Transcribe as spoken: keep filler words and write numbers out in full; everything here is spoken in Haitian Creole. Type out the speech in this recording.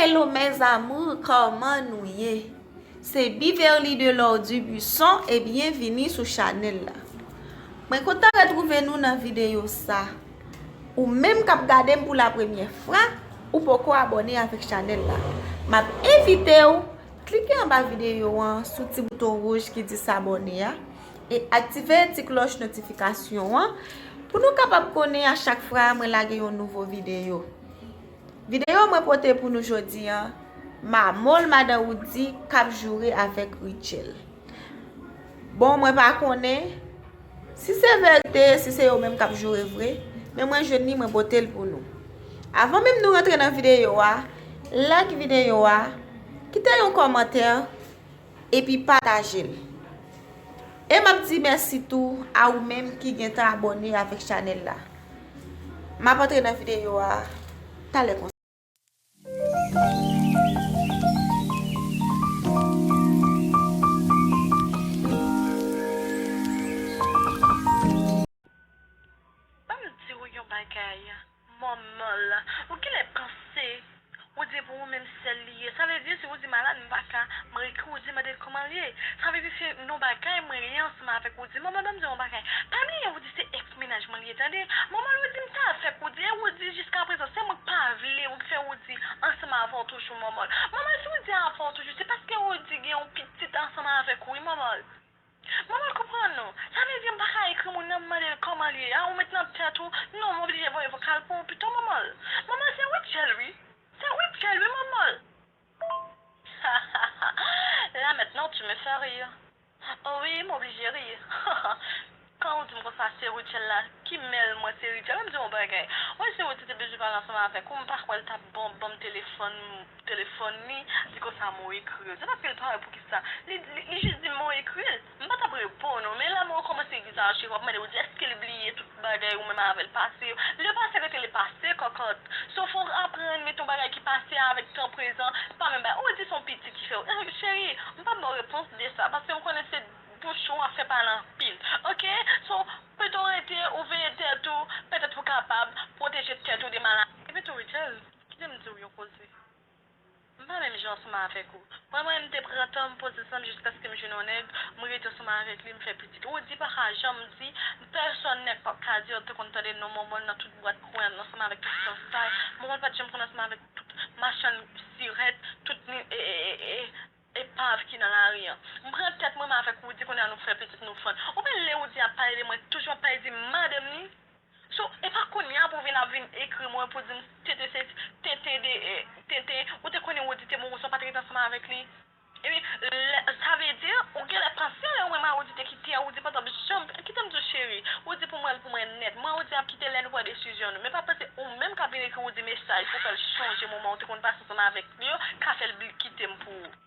Hello mes amours, kòman nou ye? Se Beverly de Lord Dubuisson e byenvini sou chanèl la. Mwen kontan retwouve nou nan videyo sa. Ou menm k ap gade m pou la premyè fwa, ou poko abòne avèk chanèl la. M ap envite w klike anba videyo an sou ti bouton wouj ki di sabòne a e aktive ti klòch notifikasyon an pou nou kapab konnen a chak fwa mwen lage yon nouvo videyo. Videyo mwen pote pou nou jodi a, Mamòl madan Roody k ap joure avèk Rutshelle. Bon, mwen pa konnen si se verite, si se yo menm k ap joure vre, men mwen jwenn li, mwen pote l pou nou. Avan menm nou rantre nan videyo a, like videyo a, kite yon kòmantè, epi pataje l. E m ap di mèsi tou a ou menm ki gentan abòne avèk chanèl la. M ap antre nan videyo a talè konsa. Ban m di w yon bagay, Manman l, ou genlè panse Roody pou ou menm sèl li ye. Sa vle di si Roody malad, m pa ka, mwen ekri Roody mande l kòman l ye. Sa vle di se yon bagay mwen ye ansanm avèk Roody. Manman, ban m di w yon bagay. Pa bliye Roody se èks mennaj mwen li ye, tande. Manman, Roody m ta fè Roody, e Roody jiskaprezan, se mwen k pa vle fè Roody ansanm avè w toujou, Manman. Manman, si Roody avè w toujou, se paske Roody gen yon pitit ansanm avèk ou, wi, Manman. Manman, konprann nou. Sa vle di m pa ka ekri moun nan, m mande l kòman l ye. A, ou met nan tèt ou. Non, m oblije voye vokal pou ou pito, Manman. Manman, se Rutshelle, wi. Se Rutshelle, wi, Manman. Là maintenant, tu me fais rire. Oh wi, m oblije ri. Kan ou di m konsa se Rutshelle la, ki mèl mwen se Rutshelle, ban m di w yon bagay. Wi, si Roody te bezwen pale ansanm avèk ou, m pa kwè l t ap ban, ban m telefòn, telefòn li, di konsa m ekri l. Se paske l pa wè poukisa. Li, li, li jis di m m ekri l. M pa t ap reponn ou, men la mwen kòmanse egzajere, w ap mande Roody èske l bliye tout bagay ou menm avè l pase yo. Lepase rete lepase, kòkòt. So, fò w aprann mete yon bagay ki pase avèk tan prezan, pa menm bagay. Ou di se yon pitit ki fè w. Eh, cheri, m p ap ba w repons de sa, paske m konnen se bouch ou w ap fè pale anpil. Oke? So, pito rete, ou veye tèt ou, petèt pou w kapab pwoteje tèt ou de maladi. Epi tou, Rutshelle, kite m di w yon koze. M pa menm jan ansanm avèk ou. Mwen, mwen, m te pran tan m poze san m jiskaske m jwenn yon nèg, m rete ansanm avèk li, m fè pitit. Roody pa ka janm di, pèsòn nèg p ap ka di, ou te konn tande non Manman nan tout bwat kwen, ansanm avèk tout fianstay. Manman pa t janm konn ansanm avèk tout machann sirèt, tout ni, e, e, e, e, epav ki nan lari an. M pran tèt mwen, m avèk Roody, kounye a nou fè pitit, nou fann. Ou wè lè Roody ap pale de mwen, toujou ap pale de madanm li. So, e pa kounye a pou w vin ap vin ekri mwen pou di m tenten se tenten de, eh, tenten, ou te konnen Roody te mouri, so w pa t rete ansanm avèk li. Epi, lè, sa vle di, ou genlè panse lè ou menm a Roody te kite a, Roody pa t ap janm, kite m di w cheri, Roody pou mwen, l pou mwen nèt. Mwen, Roody ap kite lè nou pran desizyon nou. Men pa panse ou menm k ap vin ekri Roody mesaj pou fè l chonje moman ou te konn pase ansanm avèk li yo, ka fè l bli-, kite m pou ou.